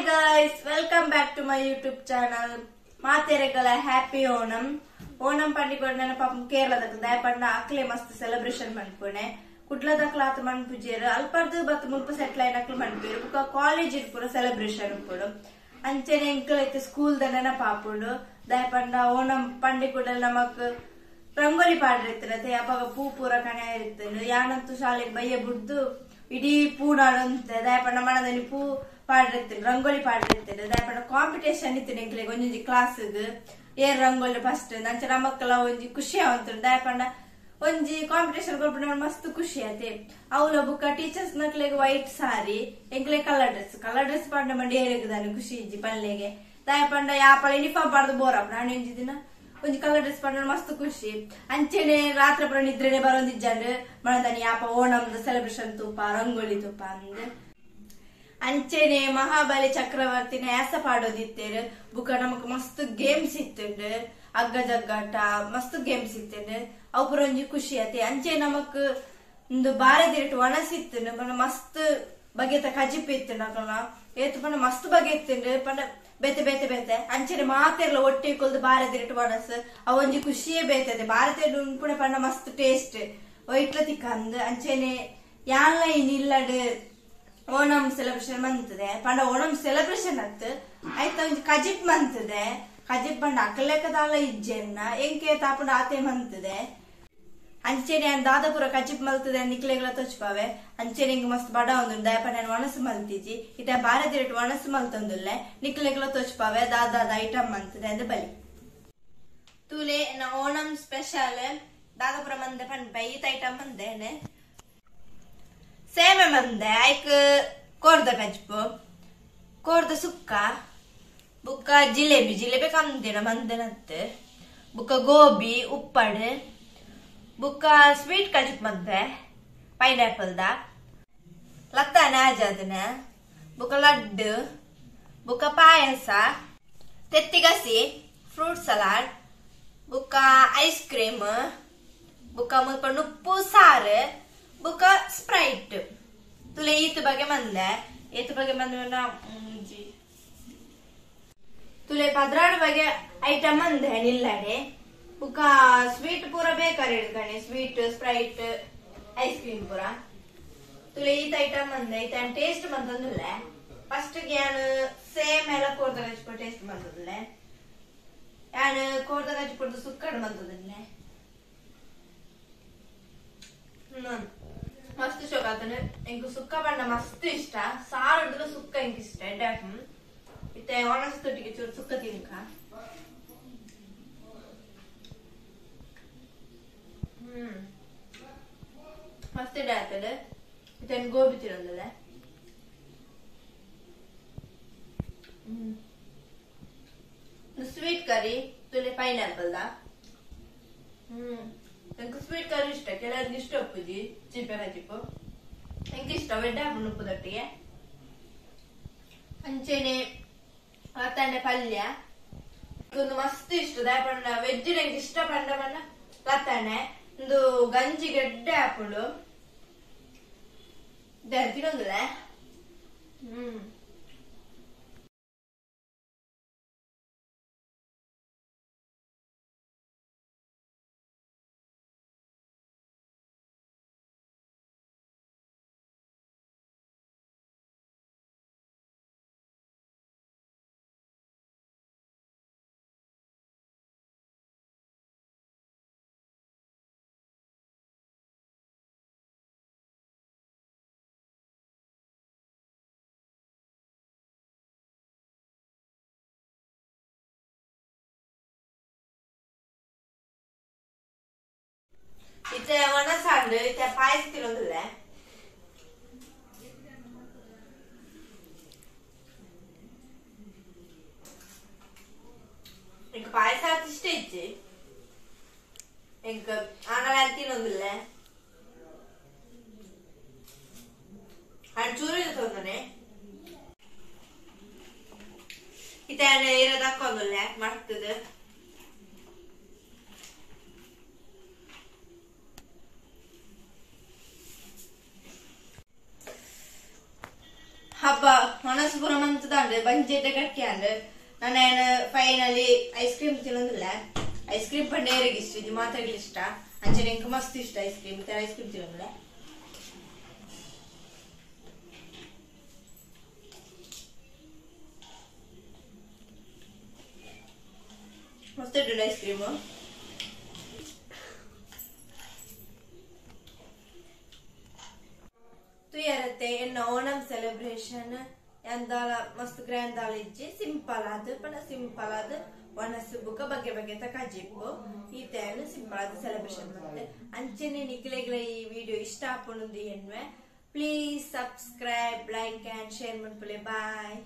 Guys, welcome back to my YouTube channel. ಮಾತೆರೆಗಳ happy Onam. Onam ಪಂಡಿಕೊಂಡು ನನ್ನ ಪಾಪ ಕೇರಳದಕ್ಲ ದಯಪಂಡ ಅಕ್ಲೆ ಮಸ್ತ್ celebration ಮನ್ಪುಣೆ. ಕುಡ್ಲದಕ್ಲ ಆತ ಮನ್ಪುಜೇರು ಅಲ್ಪರ್ದು ಬತ್ ಮುಲ್ಪ ಸೆಟ್ಲ್ ಆಯ್ನ ಅಕ್ಲು ಮನ್ಪೇರು ಬುಕ್ಕ ಕಾಲೇಜ್ ಇರ್ಪುರ ಸೆಲೆಬ್ರೇಷನ್ ಉಪ್ಪುಡು. ಅಂಚೆನೆ ಎಂಕಲ್ ಐತೆ ಸ್ಕೂಲ್ ದ ನೆನಪಾಪುಂಡು. ದಯಪಂಡ ಓಣಂ ಪಂಡಿಕೂಡಲ್ ನಮಕ್ ರಂಗೋಲಿ ಪಾಡಿರ್ತಿರತೆ ಅಪಗ ಪೂ ಪೂರ ಕಣೆ ಇರ್ತೇನೆ. ಯಾನಂತೂ ಶಾಲೆಗೆ ಬಯ್ಯ ಬುಡ್ದು ಇಡೀ ಪೂ ನಾಡಂತೆ ದಯಪಂಡ ಮನದಲ್ಲಿ ಪೂ ಪಾಡಿರ್ತೀನಿ, ರಂಗೋಲಿ ಪಾಡಿರ್ತೀನಿ. ದಯಪಂಡ ಕಾಂಪಿಟೇಷನ್ ಇತ್ತು ಎಂಕ್ಲೆಗ್ ಒಂಜೊಂಜಿ ಕ್ಲಾಸ್ ಏರ್ ರಂಗೋಲಿ ಫಸ್ಟ್ ಅಂಚ ನಮಕ್ಕೆಲ್ಲ ಒಂಜಿ ಖುಷಿ ಆವಂತು. ದಯಪಂಡ ಒಂಜಿ ಕಾಂಪಿಟೇಷನ್ ಕೊರ್ಪುಂಡ ಮಸ್ತ್ ಖುಷಿ ಆತೆ. ಅವ್ಲ ಬುಕ್ಕ ಟೀಚರ್ಸ್ ನಕ್ಲೆಗ್ ವೈಟ್ ಸಾರಿ, ಎಂಕ್ಲೆ ಕಲರ್ ಡ್ರೆಸ್. ಕಲರ್ ಡ್ರೆಸ್ ಪಾಂಡ ಮಂಡಿ ಏರಿಗದಾನೆ ಖುಷಿ ಇಜ್ಜಿ ಪಲ್ಲೆಗೆ. ದಯಪಂಡ ಯಾಪಲ ಯೂನಿಫಾರ್ಮ್ ಪಾಡ್ದು ಬೋರಪ್ಪ ನಾನು ಒಂಜಿ ದಿನ ಒಂಜಿ ಕಲರ್ ಡ್ರೆಸ್ ಪಾಂಡ ಮಸ್ತ್ ಖುಷಿ. ಅಂಚೆನೆ ರಾತ್ರಿ ಪುರ ನಿದ್ರೆನೆ ಬರೋಂದಿಜ್ಜಂಡ್ ಮನದಾನಿ ಯಾಪ ಓಣಂದ ಸೆಲೆಬ್ರೇಷನ್ ತೂಪ ರಂಗೋಲಿ ತೂಪ ಅಂದ್. ಅಂಚೆನೆ ಮಹಾಬಲಿ ಚಕ್ರವರ್ತಿನ ಯಾಸ ಪಾಡೋದಿತ್ತೇರು. ಬುಕ್ಕ ನಮಕ್ ಮಸ್ತ್ ಗೇಮ್ಸ್ ಇತ್ತುಂಡು, ಅಗ್ಗ ಜಗ್ಗಾಟ ಮಸ್ತ್ ಗೇಮ್ಸ್ ಇತ್ತುಂಡು. ಅವು ಪೂರ ಒಂಜಿ ಖುಷಿ ಆತೆ. ಅಂಚೆ ನಮಕ್ ಒಂದು ಬಾರದಿರಟ್ ಒಣಸ್ ಇತ್ತುಂಡು, ಪಂಡ ಮಸ್ತ್ ಬಗೆತ ಕಜಿಪ್ ಇತ್ತುಂಡು. ಅಕಲ್ನ ಏತು ಪಂಡ ಮಸ್ತ್ ಬಗೆ ಇತ್ತುಂಡು, ಪಂಡ ಬೇತೆ ಬೇತೆ ಬೇತೆ. ಅಂಚೆನೆ ಮಾತೆರ್ಲ ಒಟ್ಟಿ ಕೊಲ್ದು ಬಾರದಿರಟ್ ಒಣಸ್ ಅವು ಒಂಜಿ ಖುಷಿಯೇ ಬೇತದೆ. ಭಾರತೀಯ ಉಂಪುಣೆ ಪಂಡ ಮಸ್ತ್ ಟೇಸ್ಟ್ ಒಯ್ಟ್ಲ ತಿಕ್ಕಂದ್. ಅಂಚೆನೆ ಯಾನ್ಲ ಇನ್ ಇಲ್ಲಡ್ ಓಣಂ ಸೆಲೆಬ್ರೇಷನ್ ಮಂತದೆ. ಪಂಡ ಓಣಂ ಸೆಲೆಬ್ರೇಷನ್ ಅತ್ ಆಯ್ತ ಒಂಜಿ ಕಜಿಪ್ ಮಂತದೆ. ಕಜಿಪ್ ಪಂಡ ಅಕಲೆಕದಾಲ ಇಜ್ಜೆನ್ನ ಎಂಕೆ ತಾಪುಂಡ ಆತೆ ಮಂತದೆ. ಅಂಚೆನೆ ದಾದಪುರ ಕಜಿಪ್ ಮಲ್ತದೆ ನಿಕ್ಲೆಗಳ ತೋಚ್ಪಾವೆ. ಅಂಚೆನೆ ಇಂಗ್ ಮಸ್ತ್ ಬಡ ಒಂದು ದಯಪಂಡ ಒಣಸು ಮಲ್ತಿಜಿ ಇತ್ತೆ ಭಾರತೀಯ ಒಣಸು ಮಲ್ತೊಂದುಲ್ಲೆ ನಿಕ್ಲೆಗಳ ತೋಚ್ಪಾವೆ ದಾದಾದ ಐಟಮ್ ಮಂತದೆ ಅಂದ್ ಬಲಿ. ತೂಲೆ ನ ಓಣಂ ಸ್ಪೆಷಲ್ ದಾದಪುರ ಮಂದೆ ಪನ್ಪೆ ಈತ ಐಟಮ್ ಮಂದೇನೆ. ಸೇಮೆ ಮಂದೆ ಐಕ್ ಕೋರ್ದ ಕಜ್ಪು, ಕೋರ್ದ ಸುಕ್ಕ, ಬುಕ್ಕ ಜಿಲೇಬಿ, ಜಿಲೇಬಿ ಕಮ್ದಿನ ಮಂದೆನತ್ತೆ, ಬುಕ್ಕ ಗೋಬಿ ಉಪ್ಪಡು, ಬುಕ್ಕ ಸ್ವೀಟ್ ಕಜಿಪ್ ಮಂದೆ ಪೈನಾಪಲ್ the ಲತ್ತಾನೆ ಆಜಾದನ, ಬುಕ್ಕ ಲಡ್ಡು, ಬುಕ್ಕ ಪಾಯಸ, ತೆತ್ತಿಗಸಿ, ಫ್ರೂಟ್ ಸಲಾಡ್, ಬುಕ್ಕ ಐಸ್ ಕ್ರೀಮ್, ಬುಕ್ಕ ಮುಲ್ಪ ನುಪ್ಪು ಸಾರು, ಬುಕ್ಕ ಸ್ಪ್ರೈಟ್. ತುಲೆ ಈತ ಬಗ್ಗೆ ಮಂದೆ ಏತು ಬಗ್ಗೆ ಮಂದ ತುಲೆ 12 ಬಗೆ ಐಟಮ್ ಮಂದೆ ನಿಲ್ಲಡೆ. ಬುಕ್ಕ ಸ್ವೀಟ್ ಪೂರ ಬೇಕಾರೆ ಹಿಡ್ಕಣೆ, ಸ್ವೀಟ್ ಸ್ಪ್ರೈಟ್ ಐಸ್ ಕ್ರೀಮ್ ಪೂರ. ತುಲೆ ಈತ ಐಟಮ್ ಮಂದೆ ಈತ ಟೇಸ್ಟ್ ಬಂತಂದುಲ್ಲೆ. ಫಸ್ಟ್ ಯಾನು ಸೇಮ್ ಎಲ್ಲ ಕೋರ್ದ ಗಜ್ಪು ಟೇಸ್ಟ್ ಬಂತದಲ್ಲೆ. ಯಾನು ಕೋರ್ದ ಗಜ್ಪುರ್ದು ಸುಕ್ಕಡ್ ಬಂತದಲ್ಲೆ. ಮಸ್ತ್ ಶೋಕ ಆತನೆ. ಎಂಕ್ ಸುಕ್ಕ ಬಣ್ಣ ಮಸ್ತ್ ಇಷ್ಟ, ಸಾರು ಸುಕ್ಕ ಎಂಕ್ ಇಷ್ಟ. ಇತ್ತೆ ಒಣಸು ತೊಟ್ಟಿಗೆ ಚೂರು ಸುಕ್ಕ ತಿನ್ಕ. ಮಸ್ತ್ ಎಡ್ಡೆ ಆಗ್ತದೆ. ಇತ್ತೆ ಗೋಬಿ ತಿನ್ನೋದಲ್ಲ. ಸ್ವೀಟ್ ಕರಿ ತುಲೆ ಪೈನಾಪಲ್ the. ಎಂಕ್ ಸ್ವೀಟ್ ಕರಿ ಇಷ್ಟ, ಕೆಲವರಿಗೆ ಇಷ್ಟ ಉಪ್ಪುಜಿ ಚಿಪ್ಪೆ ಕಜಿಪ್ಪು. ಎಂಕ್ ಇಷ್ಟ ಎಡ್ಡೆ ಆಪುಂಡು ಉಪ್ಪುದೊಟ್ಟಿಗೆ. ಅಂಚೆನೆ ಲತ್ತಂಡೆ ಪಲ್ಯ ಒಂದು ಮಸ್ತ್ ಇಷ್ಟ. ದಯಪಂಡ ವೆಜ್ ನಂಗೆ ಇಷ್ಟ ಪಂಡ ಪಂಡ ಲತ್ತಂಡೆ ಒಂದು ಗಂಜಿ ಗೆಡ್ಡೆ ಆಪುಂಡು. ತಿನ್ನೊಂದಿಲ್ಲ. ಇತ್ತೆ ಒಣಸಾಂಡು ಇತ್ತೆ ಪಾಯಸ ತಿನ್ನೊಂದಿಲ್ಲ. ಎಂಕ್ ಪಾಯಸ ಇಷ್ಟ ಇಜ್ಜಿ ಎಂಕ್ ಆಂಡಲ ತಿನ್ನೊಂದಿಲ್ಲ. ಚೂರು ತೊಂದನೆ ಇತ್ತೆ ಇರೋದಕ್ಕೊಂದಿಲ್ಲ ಮರ್ತದ. ಹಬ್ಬ ಒಣಸು ಪೂರ ಮಂತದಾಂಡ್ ಬಂಜೆಡ್ಡೆ ಗಟ್ಟಿ ಅಂಡ್. ನಾನು ಫೈನಲಿ ಐಸ್ ಕ್ರೀಮ್ ತಿನ್ನೋದಿಲ್ಲ. ಐಸ್ ಕ್ರೀಮ್ ಪಂಡ ಏರಿಗೆ ಇಷ್ಟ ಇದು ಮಾತ್ರ ಇಷ್ಟ. ಅಂಚನೆ ಎಂಕ್ ಮಸ್ತ್ ಇಷ್ಟ ಐಸ್ ಕ್ರೀಮ್. ಐಸ್ ಕ್ರೀಮ್ ತಿನ್ನೋದಿಲ್ಲ. ಮಸ್ತ್ ಐಸ್ ಕ್ರೀಮ್. ತುಯರತ್ತೆ ಎನ್ನ ಓಣಂ ಸೆಲೆಬ್ರೇಷನ್ ಎಂದಾಲ ಮಸ್ತ್ ಗ್ರ್ಯಾಂಡ್ ದಾಲ ಇಜ್ಜಿ, ಸಿಂಪಲ್ ಆದ್ ಪಂಡ ಸಿಂಪಲ್ ಆದ್ ಒಣಸು ಬುಕ್ಕ ಬಗೆ ಬಗೆತ ಕಜಿಪ್ಪು ಈ ತೇನು ಸಿಂಪಲ್ ಆದ್ ಸೆಲೆಬ್ರೇಷನ್ ಮತ್ತೆ. ಅಂಚನೆ ನಿಕ್ಲೆಗ್ಲ ಈ ವಿಡಿಯೋ ಇಷ್ಟ ಆಪುಂಡು ಎನ್ವೆ. Please subscribe, like and share ಮನ್ಪುಲೆ. Bye.